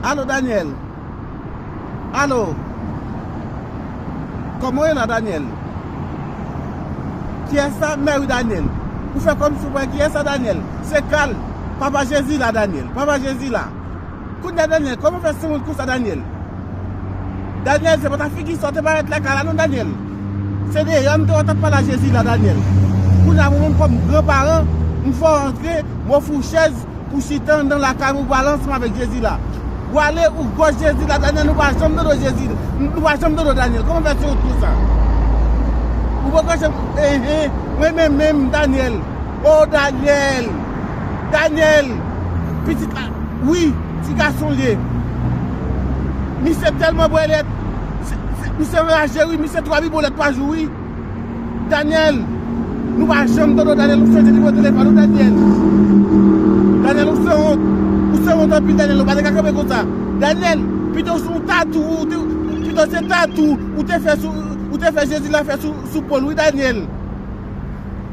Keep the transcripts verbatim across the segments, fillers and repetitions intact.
Alo, Daniel. Alo. Kòman w ye la, Daniel? Kiyès sa? Mèwi Daniel. Ou fè kòmsi w wè kiyès sa, Daniel? Se Kal. Papa Jezi la, Daniel. Papa Jezi la. Kounye a, Daniel, kòman w fè sanwont konsa, Daniel? Daniel, se pa ta figi sa w te parèt lakay la, non, Daniel. Se deyò m te wè w t ap pale a Jezi la, Daniel. Kounye a, mwen menm kòm gran paran, m fè w antre, m ofri w chèz, pou chita anndan lakay mwen, ou pale ansanm avèk Jezi la. Ou ale, ou gòj Jezi la, Daniel, nou pa janm tande Jezi. Nou pa janm tande Daniel. Kòman fè se wont konsa? Ou poko janm, enhen, mwen menm menm, Daniel. O Daniel! Daniel! Pitit la, wi, ti gason l ye. Misye tèlman bwèlèt. Se- se- Misye anraje, wi, misye twa bibonèt twa jou, wi. Daniel, nou pa janm tande w, Daniel, ou chanje nimewo telefòn ou, Daniel. Daniel, ou sanwont. Ou sanwont anpil, Daniel, ou pa te ka kanpe konsa. Daniel, pito se yon tatou, ou te- pito se tatou ou te fè sou, ou te fè Jezi la fè sou, sou po l, wi, Daniel.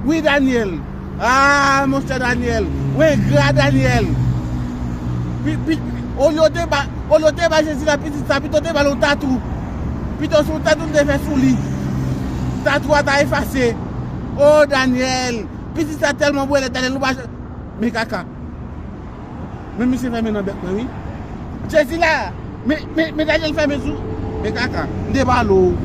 Wi, Daniel. Ah, monchè Daniel. Ou engra, Daniel. Pi- pi- Olye w te ba, olye w te ba Jezi la pitit sa, pito te ba l yon tatou. Pito se yon tatou l te fè sou li. Tatou a ta efase. O, Daniel. Pitit sa tèlman bwèlèt, Daniel, nou pa jan- Men kaka. Men misye fèmen nan bèk mwen, wi. Jezi la. Men, men, men Daniel fèmen sou. Men kaka. M te pale w.